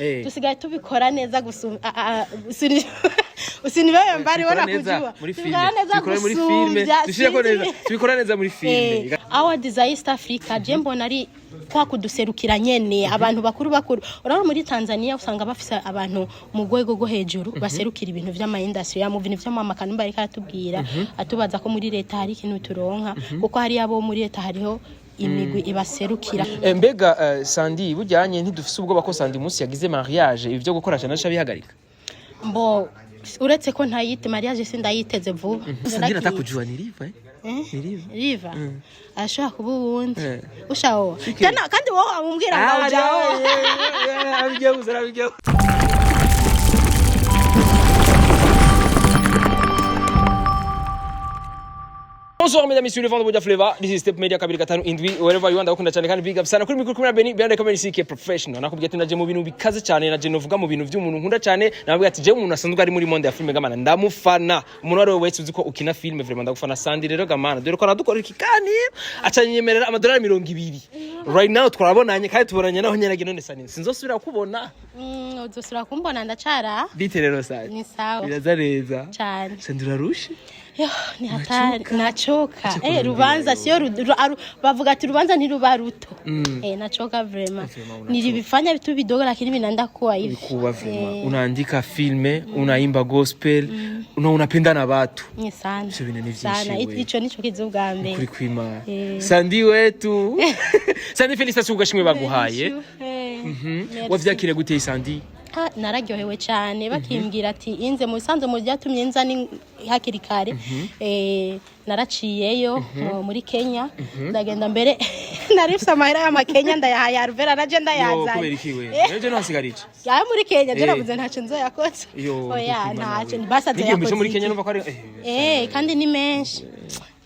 Tusigaye tubikora neza gusumba usiniwewe mbari Tubikora wana neza kujua muri filme, tubikora neza tubikora muri filme, gusumbya dushireko neza, sinzi. tubikora neza muri filme. Award za East Africa je mbona ari kwa kuduserukira nyene abantu bakuru bakuru. Urabona muri Tanzania usanga bafise abantu mu rwego rwo hejuru baserukira ibintu vy'ama industry ya mu bintu vy'amama Kanumba, ariko aratubwira atubaza ko muri leta hari ikintu turonka, kuko hari abo muri leta hariho imigwi ibaserukira. Mbega Sandy, bujyanye ntidufise ubwoba ko Sandy umunsi yagize mariage ibi byo gukora cyane aca bihagarika? Mbo uretse ko ntayite mariage, sindayiteze vuba. Sandy natakujua ni Riva, eh? Eh? Ni Riva. Riva ashobora kuba uwundi ushaho Shike. tena kandi wowe wamubwira ngo ujaho. Arabigeuza, arabigeuza. Bonsoir mesdames et messieurs, le vent de Buja Flavor. This is Step Media 257, wherever you are, ndakunda cyane kandi big up sana kuri mikoro kumwe na Benny Beyond Comedy CK Professional. Nakubwiye ati naje mu bintu bikaze cyane, naje novuga mu bintu by'umuntu nkunda cyane. Nababwiye ati je umuntu asanzwe ari muri monde ya filme gamana ndamufana. Umuntu wari wese uzi ko ukina filme, vraiment ndagufana Sandy rero gamana. Dore ko aradukorera ikiganiro acanyemerera amadolari 20. Right now twarabonanye kandi tubonanye naho nyerage none Sandy sinzosubira kubona. Uzosubira kumbona, ndacara. Bite rero Sandy? Ni sawa. Biraza neza. Cyane. Sandy urarushe? Yo, ni hatari, nachoka. Acha Eh, kurumbira rubanza yo. sio bavuga ati rubanza ntiruba ruto. Eh, nachoka vraiment. Vraiment unachoka. Nilivifanya vitu vidogo lakini vinaenda kuwa hivi. Kuwa vraiment unaandika filme, unaimba gospel na unapenda na watu. Ni sana. Ivyo bintu ni vyinshi Sana. we. Ico nico kiza ubwa mbere. Kuri kwimana. Eh. Sandi wetu, Sandi, félicitations ku gashimwe baguhaye. Eh. Merci. Wavyakiriye gute, Sandi? Ah, nararyohewe cyane bakimbwira ati inze mu bisanzwe mu byatumye nza ni hakiri kare. Naraciyeyo muri Kenya, ndagenda mbere nari mfise amahera y'amakenya, ndayahaye Alvera naje Yo, ndayazanye. kubera iki we? Ejo no hasigara iki? Ayo muri Kenya je Eh. navuze ntacyo nzoyakoze. Yo, Oya, ndikuri ntacyo nawe. basaze. N'igihumbi cyo muri Yakoze Kenya iki? numva ko ari Kandi ni menshi,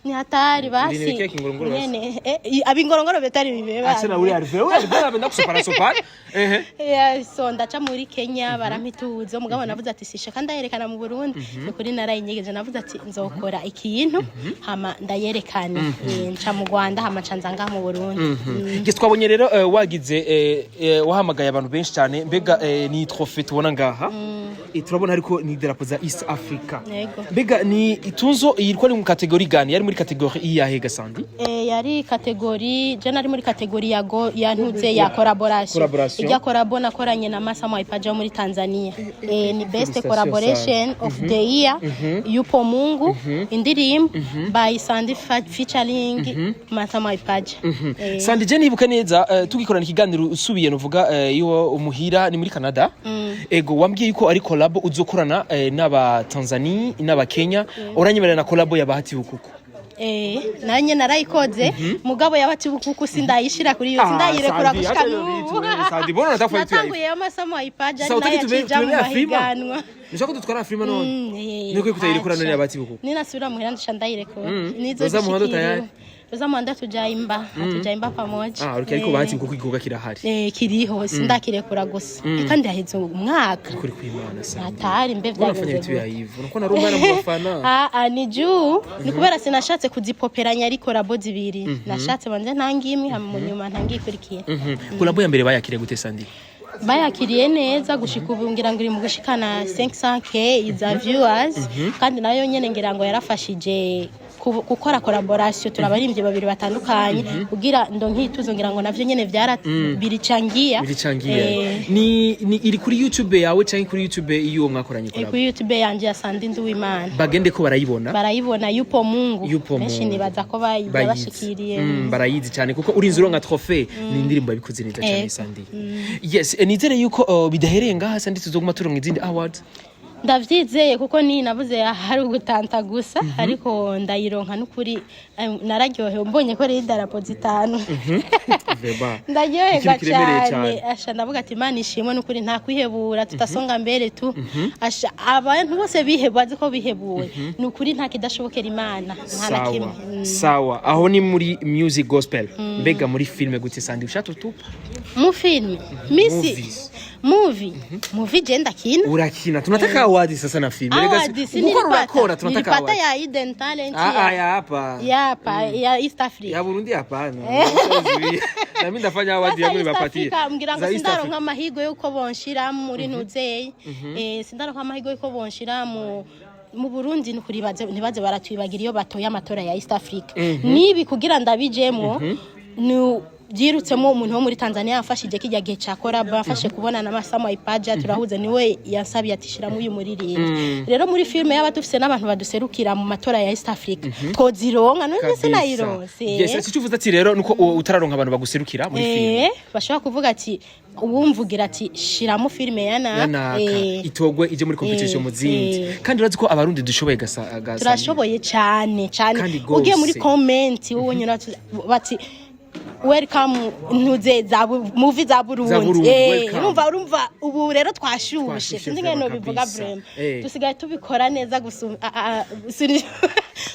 ni hatari basi. Ibintu bikeka ingorongoro basi. Nyene, abingorongoro betari bibeba. Asa na uri Alvera, uri Alvera abenda kusopara sopara ehe. Yeah, so ndaca muri Kenya barampituza, umugabo navuze ati sishaka ndayerekana mu Burundi. Ni kuri narayinyegeje, navuze ati nzokora ikintu hama ndayerekane. Nca mu Rwanda hama nca nza ngaha mu Burundi. Nge twabonye rero wagize wahamagaye abantu benshi cyane. Mbega ni trophée tubona ngaha, turabona ariko ni idarapo za East Africa. Yego. Mbega ni itunzo yitwa ni mu catégorie gani? Yari muri catégorie iyahe ga Sandy? Yari catégorie, je nari muri catégorie ya go ya ntuze ya collaboration. Collaboration. Ijya collabo nakoranye na Masa Mwaipaja wo muri Tanzania. Ni best Félicitations, collaboration of the year, Yupo Mungu, indirimbo by Sandy featuring Masa Mwaipaja. Sandy, je nibuka neza tugikorana ikiganiro usubiye nuvuga iyo umuhira ni muri Canada. Ego, wambwiye yuko ari collabo uzokorana n'aba Tanzania n'aba Kenya, uranyemerera na collabo ya Bahati Bukuku. Nanye narayikoze, mugabo yabati bukuku sindayishira kuri yo, sindayirekura Sandy, gushika acha hiyo n'ubu. vitu, wewe, Sandy, mbona unataka kufanya vitu ya hivi? Natanguye amasomo ayipaja Sasa ari utaki nayo tube yacija mu tubebe Afrima? mahiganwa. Nishaka dutwara Afrima none. Niko kutayirekura none ya Bahati Bukuku. Ninasubira muhira ndisha ndayirekura. Nizo Roza Muhando zishikiriwe. tayari? Roza Muhando tujaimba, hatujaimba pamoja. Ah, ariko Bahati Bukuku igikorwa kirahari. Kiriho, sindakirekura gusa. Kandi haheze umwaka. Kuri kwimana, Sandy. Hatari mbe Mbona unafanya vyageze vitu vya gute? hivyo? Unakuwa na roho mu bafana. Ah, ah, ni juu ni kubera sinashatse kuzipoperanya ari collabo zibiri, nashatse banze ntange imwe hama mu nyuma ntange ikurikira. Collabo ya mbere bayakiriye gute, Sandy? Bayakiriye neza gushika ubu, ngira ngo iri mu gushikana 500K iza viewers, kandi nayo nyene ngira ngo yarafashije gukora collaboration turabaririmbyi babiri batandukanye kugira ndo nkituzo, ngira ngo navyo nyene vyara biricangia. Birichangiye. Eh. Ni iri kuri YouTube yawe canke kuri YouTube iyo mwakoranye collabo? Kuri YouTube yanje ya Sandy Nduwimana. Bagende ko barayibona. Barayibona, Yupo Mungu. Yupo Benshi Mungu. nibaza ko Bayizi. bayabashikiriye. Barayizi cyane kuko urinze uronka trophée ni indirimbo yabikoze neza cyane. Sandy, yes, nizere yuko bidahereye ngaha, Sandy, tuzoguma turonka izindi awards. Ndavyizeye kuko ni nabuze hari ugutanta gusa, ariko ndayironka n'ukuri. Nararyohewe mbonye ko ari idarapo zitanu. Vraiment. Ndaryoherwa Ikintu kiremereye cyane. cyane. Asha ndavuga ati Imana ishimwe n'ukuri, nta kwihebura, tutasonga mbere tu. Asha abantu bose bihebuye bazi ko bihebuwe, ni ukuri nta kidashobokera Imana, nta na kimwe. Sawa. Sawa, aho ni muri music gospel. Mbega muri filme gute, Sandy? Ushatutupa Mu filme misi Movies. Movie je ndakina. Urakina, tunataka award sasa na film. Rega Award si gukora urakora, nilipata tunataka nilipata award. Ya Hidden Talent. Ah, ah, ya ya hapa. Ya hapa, ya East Africa. Ya Burundi hapana. Na mimi ndafanya award Sasa yangu East nibapatie. Africa mbwira ngo Za East sindaronka Africa. amahirwe yuko bonshira muri ntuzeyi, sindaronka amahirwe yuko bonshira mu Burundi. Nukuri baze ntibaze baratwibagira iyo batoye amatora ya East Africa. Nibi kugira ndabijemwo ni byirutsemo umuntu wo muri Tanzania yamfashije kijya gihe cya collab, yamfashe kubona na Masamo Ipaja turahuza, niwe yansabiye ati shiramo uyu muririmbyi. Rero muri filme yaba dufise n'abantu baduserukira mu matora ya East Africa twozironka, none Kabisa. sinayironse. Yes, icyo uvuze ati rero nuko utararonka abantu baguserukira muri filime. Bashobora kuvuga ati uwumvugira ati shiramo filime ya Ya naka itogwe ije muri competition mu zindi. Kandi urazi ko abarundi dushoboye gasa. Turashoboye cyane cyane. Kandi Ugiye muri gose. comment wowe nyine bati welcome ntuze za movie za Burundi. Za Burundi, welcome. Urumva ubu rero twashushe. Twashushe Sinzi ngene vraiment nobivuga. Kabisa. Vraiment dusigaye tubikora neza gusumba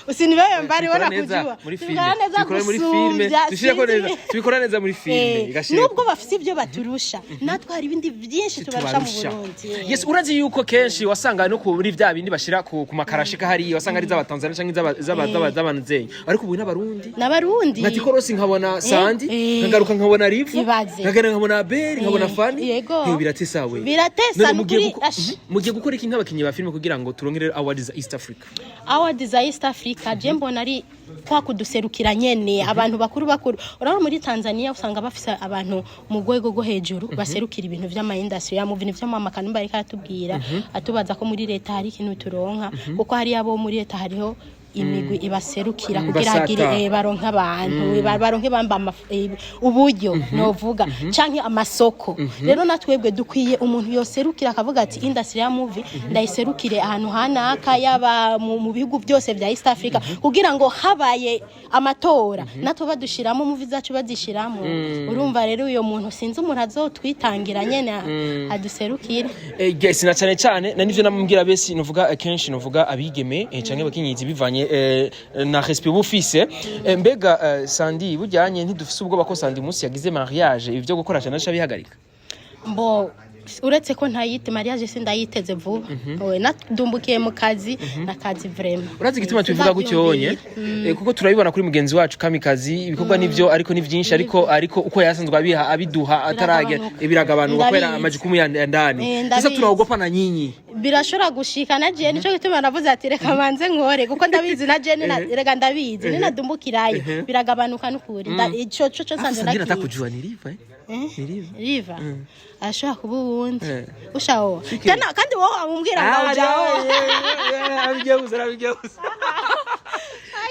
usiniwewe mbari Tubikora wona neza kujua muri filime. Tubikora neza Tubikora muri filime. gusumbya Dushireko sinzi. neza, tubikora neza muri filime igashireko. Nubwo bafise ibyo baturusha, natwe hari ibindi byinshi tubarusha mu Tubarusha. Burundi. Yes, urazi yuko kenshi wasanga no kuri vya bindi bashira ku makarashika hariya wasanga ari iz'abatanzania canke iz'abanzenyi, ariko ubu n'abarundi. N'abarundi. Nkati korosi nkabona Sandi, nkagaruka nkabona Rivu, Ibaze. nkagenda nkabona Abel, nkabona Fani. Yego. Hewe, biratesa we. Biratesa, None mugiye nukuri, ash. Mugiye gukora iki nk'abakinyi ba filime kugira ngo turonkere awards za East Africa? Award za East Africa je mbona ari kwa kuduserukira nyene abantu bakuru bakuru. Urabona muri Tanzania usanga bafise abantu mu rwego rwo hejuru baserukira ibintu vy'ama industry ya mu bintu vy'amama. Kanumba ariko aratubwira atubaza ko muri leta hari ikintu turonka, kuko hari abo muri leta hariho imigwi ibaserukira kugira Basata. hagire baronke abantu baronke bamba uburyo novuga canke amasoko. Rero natwebwe dukwiye umuntu yoserukira akavuga ati industry ya movie ndayiserukire ahantu hanaka, yaba mu bihugu byose vya East Africa, kugira ngo habaye amatora natwe badushiramo, movie zacu bazishiramo. Urumva rero uyo muntu sinzi umuntu azotwitangira nyene aduserukire. Yes, na cyane cyane na nivyo namubwira besi novuga kenshi novuga abigeme canke abakenyezi bivanye na respect bufise. Mbega Sandi bujyanye ntidufise ubwoba ko Sandi munsi yagize mariage ivyo gukora cyane aca bihagarika? Mbo uretse ko ntayite mariage sindayiteze vuba. Owe nadumbukiye mu kazi nakazi vraiment. Urazi igituma tubivuga gutyo wonye? Kuko turabibona kuri mugenzi wacu Kamikazi, ibikorwa nivyo ariko ni vyinshi, ariko uko yasanzwe abiha abiduha ataragera Biragabanuka. Biragabanuka kubera Ndabizi. amajukumu ya ndani. Sasa Ndabizi. tunaogopa na nyinyi. Birashobora gushika na jewe, nico gituma navuze ati reka manze nkore, kuko ndabizi na jewe reka ndabizi ninadumbukirayo biragabanuka n'ukuri. Ico co co nsanzwe Sandrine nakizi. atakujua ni Riva, eh? Ni Riva. Riva ashobora kuba uwundi ushaho Shike. tena kandi wowe wamubwira ngo ujaho. Arabigeuza, arabigeuza.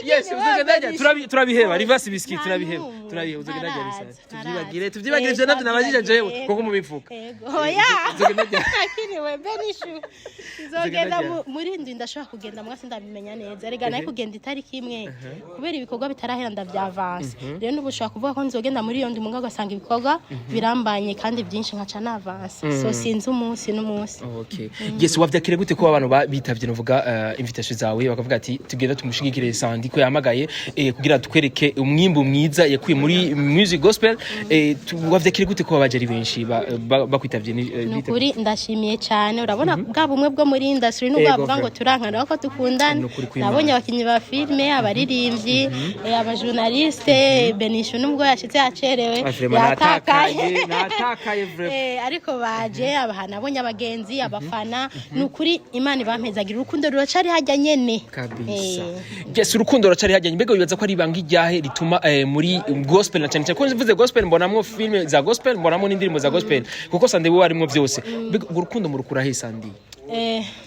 Yes, uzogenda turabiheba Riva si biscuit, turabiheba. Turabiheba, uzogenda jya Ntarazi, bisa. Tubyibagire, ntarazi. tubyibagire ivyo navyo nabajije jewe Tubyibagire. kuko mubivuga. Ego, oya. Uzogenda jya. Lakini we Benishu nzogenda jya. Muri ndwi ndashobora kugenda mwasi ndabimenya neza. Rega nayo kugenda itariki imwe kubera ibikorwa bitarahera ndavyavanse. Rero n'ubu ushobora kuvuga ko nzogenda muri iyo ndwi muga ugasanga ibikorwa birambanye kandi byinshi nkaca navanse, so sinzi umunsi n'umunsi. Okay. Yes, wavyakire gute ko abantu bitavye novuga invitation zawe bakavuga ati tugenda tumushigikire Sandi ko yahamagaye kugira tukwereke umwimbu mwiza yakuye muri music gospel, wavyakire gute ko baje ari benshi bakwitavye Ni ukuri ndashimiye cyane. Urabona bwa bumwe bwo muri industry nubwo Ego, bavuga ngo vraiment. turankana ko dukundana. Ni ukuri kw'Imana. Nabonye abakinnyi ba filime, abaririmbyi, abajournaliste. Benishu nubwo yashitse yacerewe, Ah, vraiment, yatakaye. natakaye, natakaye vraiment. Ariko baje abaha nabonye abagenzi, abafana. Ni ukuri Imana ibampezagira, urukundo ruracari hajya nyene. Kabisa. Yes, urukundo ruracari hajyanye. Mbega wibaza ko ari ibanga iryahe rituma muri gospel, na cyane cyane ko mvuze gospel mbonamwo filime za gospel, mbonamwo n'indirimbo za gospel, kuko Sandi we arimwo byose, mbega urwo rukundo murukura he, Sandi?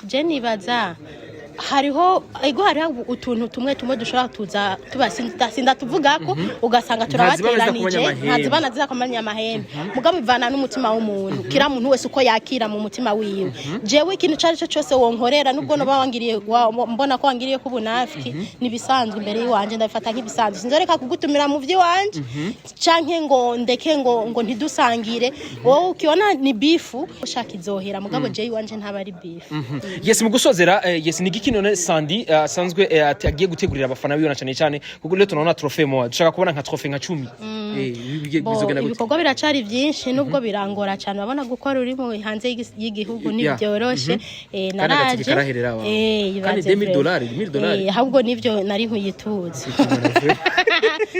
Je nibaza hariho ego hariho utuntu tumwe tumwe dushobora tuza tuba sindatuvugako ugasanga Ntazibana ziza turabateranije. kumenya amahembe. Ntazibana ziza kumenya amahembe, mugabo bivana n'umutima w'umuntu, kira muntu wese uko yakira mu mutima wiwe. Jewe ikintu cari cyo cyose wonkorera, nubwo noba wangiriye mbona ko wangiriye ko ubunafiki, nibisanzwe imbere y'iwanje, ndabifata nk'ibisanzwe. Sinzoreka kugutumira mu vy'iwanje canke ngo ndeke ngo ntidusangire. Wowe ukiona ni bifu ushaka izohera, mugabo jewe iwanje ntaba ari bifu. Yes, mu gusozera, yes, ni igiki Niki none Sandy asanzwe agiye gutegurira abafana biwe, na cyane cyane kuko leo tunaona trophée moja, dushaka kubona nka trophée nka 10. Bo, Bizogenda gute? Ibikorwa biracari byinshi, nubwo birangora cyane. Urabona gukora uri mu hanze y'igihugu ntibyoroshe. Kandi agatike Naraje. karaherera wawe. Kandi Ibaze 2000 vraiment. dollars, 1000 dollars. Ahubwo nivyo nari nkuyituza,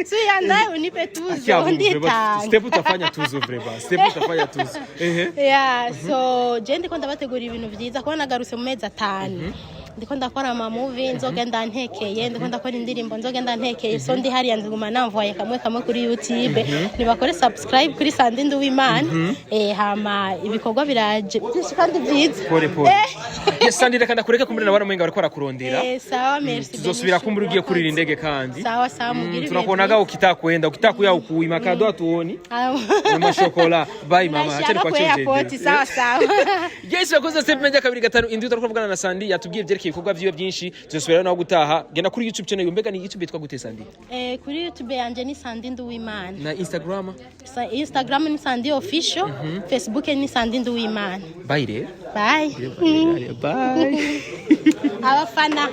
suyanda unipe tuzo nditanga. Step utafanya tuzo vraiment, step utafanya tuzo, ehe. Yeah, so je ndiko ndabategura ibintu vyiza kuba nagarutse mu mezi 5. Ndiko ndakora ama movie nzogenda ntekeye, ndiko ndakora indirimbo nzogenda ntekeye. So ndi hariya nziguma namvoye kamwe kamwe kuri YouTube. Nibakore subscribe kuri Sandy Nduwimana. Hama ibikorwa biraje byinshi kandi byiza. Pole pole. Yes, Sandy, reka ndakureke kumbure na baramuhinga bariko barakurondera. Sawa, merci. Tuzosubira Benishu, kumbura ugiye kurira urakoze. indege kandi. Sawa sawa, mugire ibihe Tunakuonaga byiza. ukitakwenda ukitakuya ukuima kado atuoni na mashokola. Bye mama, acha Nashaka ku nikuachie airport. ugende. Sawa sawa. Yes, bakoze Step Media 257. Turiko kuvugana na Sandy, yatubwiye ibyerekeye ibikorwa vyiwe byinshi. Tuzosubira naho gutaha. Genda kuri YouTube channel. Mbega ni YouTube yitwa gute, Sandy? Kuri YouTube yanje ni Sandy Nduwimana. Na Instagram? Instagram ni Sandy Official, Facebook ni Sandy Nduwimana. Bye rero. Bye. Bye, bye. Abafana.